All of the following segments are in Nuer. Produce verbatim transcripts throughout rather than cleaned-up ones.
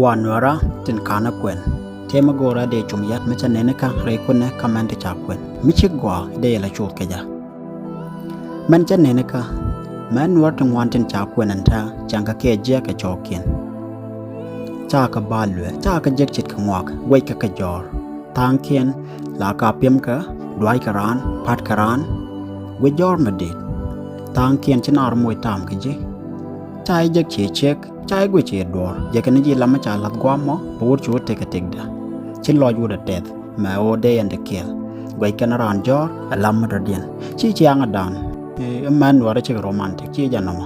Wa nuära tin kanä kuɛn. Tëë mi go̱o̱rä dee cum yɛt mi cä nenikä rɛy kunɛ kä mɛn ti ca kuɛn. Mi cik gɔaa dee yɛ la cuuth kɛ jɛ. Mɛn cä nenikä. Mɛn nuäär ti ŋuan tin ca kuɛn ɛn tää cäŋ kä kɛ jiɛk kɛ cɔɔkiɛn. Ca kɛ bal luɛ, ca kɛ jek cit kɛ ŋuak, guɛc kɛ kɛ jɔɔr. Tha̱a̱ŋkiɛn la ka piɛm kɛ, duac kɛ raan, pat kɛ raan. Guic jɔɔr mi di̱i̱t. Tha̱a̱ŋkiɛn ci naar moc taam kɛ ji̱. Ca i̱ jek ci ciek, ca i̱ guic ci duɔɔr. Jek kɛ ni ji̱ lam mi ca la̱th gua̱a̱m mɔ, bi wut ci wut tekɛ tekdä. Ci lɔc wut ɛ tɛth, mɛ ɣöö dee yɛn ti kiɛl. Guɛc kɛn raan jɔɔr, ɛ lam mi dɔ̱diɛn. Ci ciaŋ ɛ daan. Ɛ mɛn nuäärä cikɛ romantic, ci jɛ nɔmɔ.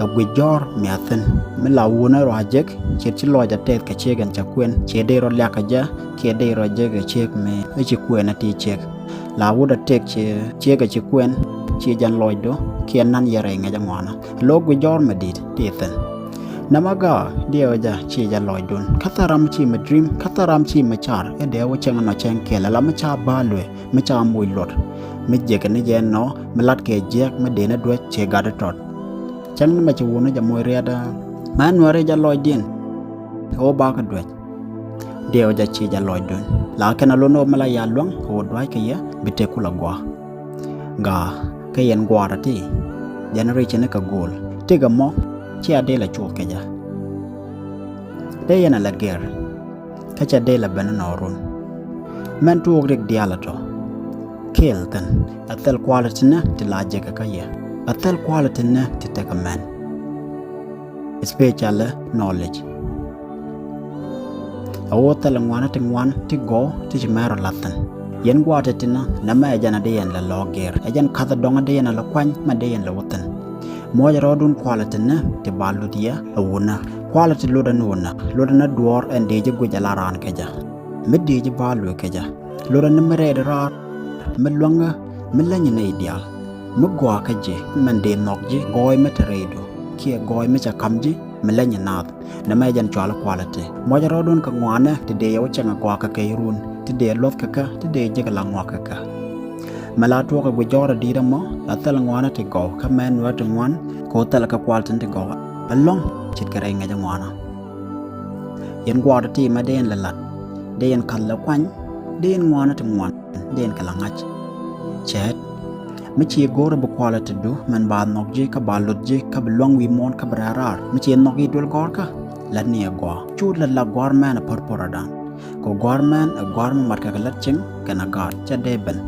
Ɛ guic jɔ̱ɔ̱r mi a thi̱n mi la wunä rɔ a jek, ce̱t ci lɔc a tɛth kɛ ciek ɛn cɛ kuën, ciɛ dee rɔ liak kɛ jɛ, kiɛ dee rɔ jek ɛ ciek mi ɛ ci kuën ɛ ti ciek. La wut a tëk ciɛ ciek ɛ ci kuën, ci jɛn lɔcdu, kiɛ nan yɛ rɛy ŋäcä ŋuanä. Lo̱k guic jɔ̱ɔ̱r mi di̱i̱t ti thi̱n. Nɛmɛ gaa diɛw jɛ ci jɛ lɔcdun. Kä thäram ci mi dream, kä thäram ci mi car, ɛ dee wä cɛŋ nɔ cɛŋ kɛl, ɛ la mi ca bal luɛ, mi ca moc luɔt, mi jiɛkɛ ni jɛ nɔ, mi lat kɛ jiɛk, mi dee ni duec cɛ gat tɔt. Cäŋ ni mɛ ci wuni jɛ moc riɛt, mɛ nuɛri jɛ lɔcdiɛn. Ɣöö bakɛ duec. Diɛw jɛ ci jɛ lɔcdun. La kɛn a lon ɣöö mi la ya luäŋ, ɣöö duac kɛ yɛ, bi tek kula gɔaa. Gaa, kä yɛn gua̱a̱r a ti. Generation ni kɛ go̱o̱l. Tikɛ mɔ, ci a dee la cuuth kɛ jɛ. Dee yɛn a la gɛr. Kä cɛ dee la ben inɔ run. Mɛn tuɔɔk rik diaal a tɔ. Kɛɛl thi̱n, a thil quality ni ti la jekɛ kä yɛ. A thil quality ni ti tekɛ mɛn. Especially knowledge. A wä thil ŋuan ti ŋuan ti gɔw ti ci mɛr a la thi̱n. Yɛn gua̱a̱ ti ti ni, nɛmɛ ɛ jɛn a dee yɛn la lɔ gɛr. Ɛ jɛn ka̱th a dɔŋ a dee yɛn a la kuany, mɛ dee yɛn la wä thi̱n. Muɔcɛ rɔɔdun quality ni ti ba luth yɛ a wunä. Quality lotdä ni wunä. Lotdä ni duɔ̱ɔ̱r ɛn dee ji̱ guic a la raan kɛ jɛ. Mi dee ji̱ ba luth kɛ jɛ. Lotdä ni mi rɛɛt raar. Mi luäŋä. Mi läny nɛy diaal. Mi gɔaa kä ji̱. Mɛn dee nhɔk ji̱. Gɔɔy mi te rɛydu. Kiɛ gɔɔy mi cɛ ka̱m ji̱. Mi läny naath. Nɛmɛ jɛn cɔal quality. Muɔcɛ rɔɔdun kɛ ŋuanɛ ti dee yɛ wä cɛŋ a gɔaa kɛ kɛ irun. Ti dee luɔth kɛ kä. Ti dee jek la ŋuak kɛ kä. Mɛ la tuɔɔk ɛ guic jɔɔr a di̱i̱t ɛmɔ, a thil ŋuanä ti gɔw, kä mɛn nuäär ti ŋuan, kɛ ɣöö thil kɛ kual tin ti gɔw. Ɛlɔ̱ŋ, ce̱tkɛ rɛy ŋäcä ŋuanä. Yɛn gua̱a̱r ti mɛ dee yɛn lɛ la̱t, dee yɛn ka̱th lɛ kuany, dee yɛn ŋuanä ti ŋuan, dee yɛn kɛ la ŋa̱c. Cɛɛt, mi ci go̱o̱rä bi kualɛ ti du, mɛn ba nhɔk ji̱, kä ba luth ji̱, kä bi lua̱ŋ wi̱i̱ muɔ̱ɔ̱n, kä bi rɛɛ raar. Mi ci nhɔk i̱ duel gɔ̱rkä, lät ni ɛ gɔaa. Cut lɛ la gua̱a̱r mɛn ɛ pär pär ɛ dan. Kɛ gua̱a̱r mɛn ɛ gua̱a̱r mi mat kɛ kɛ lät cieŋ kɛnɛ gaat cɛ dee ben.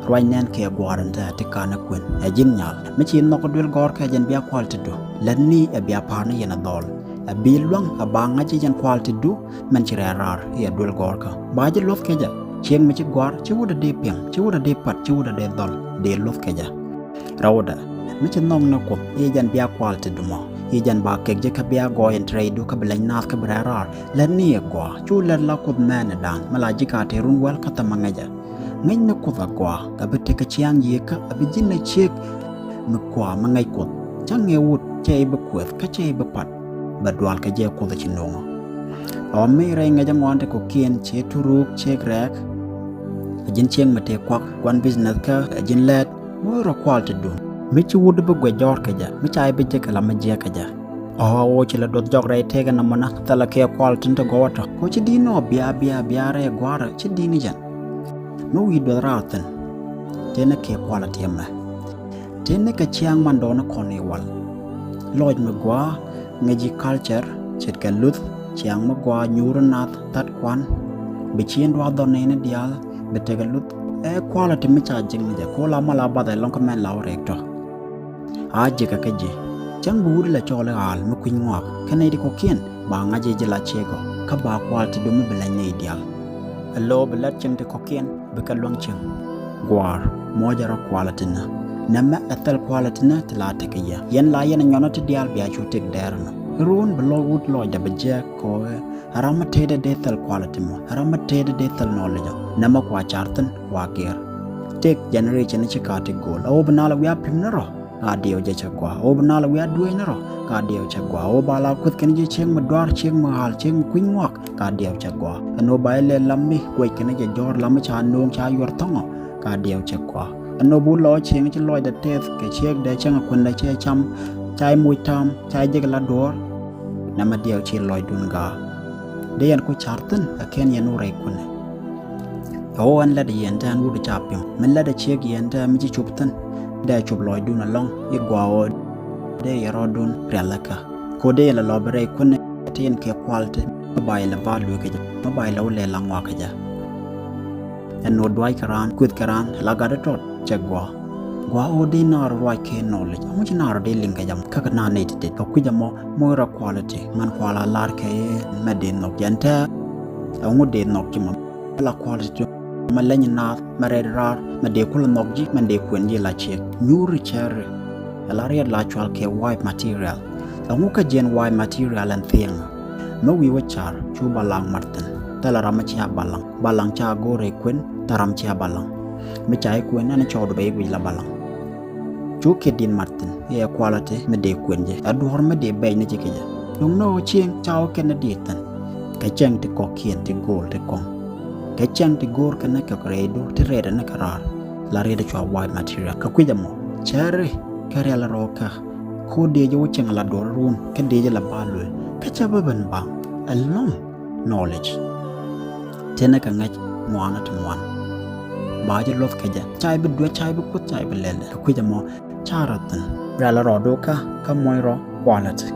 Ruac nɛn kɛ gua̱a̱r in te ti kanɛ kuën ɛ ji̱n nyal. Mi ci nhɔk duel gɔ̱rkä ɛ jɛn bia kual ti du. Lät ni ɛ bia pa̱a̱r ni yɛn ɛ dhɔl. Ɛ bi luäŋ ɛ ba ŋa̱c i̱ jɛn kual ti du mɛn ci rɛɛ raar i̱ ɛ duel gɔ̱rkä. Ba ji̱ luɔ̱th kɛ jɛ. Cieŋ mi ci gua̱a̱r ci wut ɛ dee piɛŋ, ci wut ɛ dee pat, ci wut ɛ dee dhɔl, dee luɔ̱th kɛ jɛ. Rɛwdɛ, mi ci nhɔk ni Kuoth, i̱ jɛn bia kual ti dumɔ, i̱ jɛn ba kek ji̱ kä bia gɔɔy in ti rɛydu kä bi leny naath kä bi rɛɛ raar, lät ni i̱ gɔaa, cu lät la Kuoth mɛɛn ɛ daan, mi la ji̱ ka te run wäl kä thämɛ ŋäcä. Ŋäc ni Kuoth ɛ gɔaa, kä bi tekɛ ciaŋ yiëë kä, ɛ bi ji̱n ɛ ciek mi kua mi ŋäc Kuoth. Cä ŋee wut, cä i̱ bi kueth, kä cä i̱ bi pat, bɛ dual kɛ jɛ Kuoth ɛ ci no̱o̱ŋɔ. Ɔ mi rɛy ŋäcä ŋuan ti kɔ̱kiɛn, ciek turuk, ciek rɛɛk, ɛ ji̱n ciek mi tëë kuak, gua̱n business kä, ɛ ji̱n lɛɛt, Muɔ̱ɔ̱c rɔ kual ti dun. Mi ci wut bi guɛ jɔr kɛ jɛ, mi ca i̱ bi jek kɛ la mi jiɛk kɛ jɛ. Ɔ, ɣöö ci la duɔth jɔk rɛy tëëkɛ nɔmɔ na, thilɛ kɛ kual tin ti gɔw a tɔ. Kɛ ci di̱n ɔ bia, bia, bia rɛy gua̱a̱rä, ci di̱n jɛn. Mi wi̱i̱ duɔth raar thi̱n. Tëë ni kɛ kual a tiɛmɛ. Tëë ni kɛ ciaŋ man dɔɔni kɔn i̱ wal. Lɔc mi gua̱a̱, ŋäc ji̱ culture, ce̱tkɛ luth, ciaŋ mi gɔaa nyuuri nath, that kuan. Bi cien duath dhɔr nɛy ni diaal, bi tekɛ luth. Ɛ quality mi ca ji̱k ni jɛ, ko la mal a bath ɛlɔ̱ŋ kä mɛn la wä rɛɛk tɔ. A ji̱kä kä ji̱. Cäŋ bi wut ilɛ cɔɔl i̱ ɣaal mi kui̱ny ŋɔak, kä nɛy ti kɔ̱kiɛn, ba ŋa̱c i̱ ji̱ la ciek ɔ, kä ba quality du mi bi lɛny nɛy diaal. Ɛ lo̱o̱ bi lät cieŋ ti kɔ̱kiɛn, bikɛ luäŋ cieŋ. Gua̱a̱r, muɔcɛ rɔ quality ni. Nɛmɛ ɛ thil quality ni ti la tekɛ yɛ. Yɛn la yɛn ɛ nyɔnɔ ti diaal bia cu tëk dɛɛr ni. Ruun bi lɔc wut lɔcdɛ bi jiɛk kɔɔkɛ. Ɛ ram mi tëëdɛ dee thil quality mɔ. Ɛ ram mi tëëdɛ dee thil knowledge ɔ. Nɛmɛ kua car thi̱n, kua gɛr. Tëk generation ci ka ti go̱o̱l. A wä bi nal a wiaa pi̱m ni rɔ. Ka diɛw jɛ cɛ gɔaa. Ɣöö bi nal wi̱i̱ a dueeny ni rɔ. Ka diɛw cɛ gɔaa. Ɣöö ba la kueth kɛn jɛ cieŋ mi duaar, cieŋ mi ɣaal, cieŋ mi kui̱ny ŋuak. Ka diɛw cɛ gɔaa. Ɛn ɣöö ba ilɛ lam mi guɛc kɛn jɛ jɔ̱ɔ̱r lam mi ca nööŋ ca yuɔr thɔ̱ŋɔ. Ka diɛw cɛ gɔaa. Ɛn ɣöö bi wä lɔɔc cieŋ ci lɔcdɛ tɛth kɛ ciekdɛ cäŋ a kuendɛ cɛ cam. Ca i̱ muc ta̱a̱m, ca i̱ jek la duɔ̱ɔ̱r. nɛmɛ diɛw ci lɔcdun ga̱a̱. Dee yɛn ku ca̱r thi̱n ɛ kɛn yɛn wä rɛy kuäär. Ɛ ɣöö ɛn lätdɛ yɛn te ɛn wut ca pi̱m. Mi lätdɛ ciek yɛn te mi ci cop thi̱n. Dee cop lɔcdun ɛlɔ̱ŋ i̱ gua̱a̱ ɣöö dee yɛ rɔ̱dun rialikä. Kɛ ɣöö dee yɛn lɛ lɔ bi rɛy kuäär te yɛn kɛ kual te. Mi ba yɛ lɛ ba lueek kɛ jɛ. Mi ba yɛ lɛ wä lɛ la ŋɔak kɛ jɛ. Ɛn ɣöö duac kɛ raan, kueth kɛ raan, la gat tɔt, cɛ gua̱a̱. Gua̱a̱ ɣöö dee naar ruac kɛ knowledge. Ɛŋu ci naar dee liŋ kɛ jɛ mɔ? Kä kɛ naar nɛy ti det. Kɛ kui̱c ɛmɔ, moc rɔ quality. Ŋän kual a lar kɛ mɛ dee nhɔk jɛn tɛ. Ɛŋu dee nhɔk ci mɔ? La quality ti mɛ leny naath, mɛ rɛd raar, mɛ dee kulɛ nhɔk ji̱, mɛ dee kuɛn ji̱ la ciek. Nyuuri cɛri. Ɛ la riɛt la cual kɛ wife material. Ɛŋu kä jɛn wife material ɛn thiɛŋ. Mɛ wi̱i̱ wä car, cu balaŋ mat thi̱n. Thilɛ ram mi cia balaŋ. Balaŋ ca go̱o̱r ɛ kuɛn, thilɛ ram cia balaŋ. Mi ca i̱ kuɛn, ɛn cɔɔdu bɛ i̱ guic la balaŋ. Cu kɛ di̱t mat thi̱n, i̱ ɛ quality mi dee kuɛn jɛ. Ɛ duɔ̱ɔ̱r mi dee bɛc ni ji̱ kɛ jɛ. Duŋ ni ɣöö cieŋ, ca wä kɛn ni di̱t thi̱n. Kɛ cɛŋ ti kɔ̱kiɛn ti go̱o̱l ti kɔ̱ŋ. Kɛ cɛŋ ti go̱o̱r kɛn ni kɛ rɛydu, ti rɛydɛ ni kɛ raar. La riɛt cua wife material. Kɛ kui̱c ɛmɔ, cɛri, kɛ riɛl rɔɔkä. Ko dee jɛ wä cieŋ la duɔ̱ɔ̱r run, kɛ dee jɛ la ba luel. Kä cɛ bä ben baŋ. Ɛlɔ̱ŋ. Knowledge. Tenɛ kɛ ŋäc ŋuanä ti ŋuan. Ba ji̱ luɔth kɛ jɛ. Ca ji̱ bi duec, ca ji̱ bi kuoth, ca ji̱ bi lɛl. Kɛ kui̱c ɛmɔ, ca rɔ thi̱n. Rial rɔ do̱kä, kä muɔ̱c rɔ quality.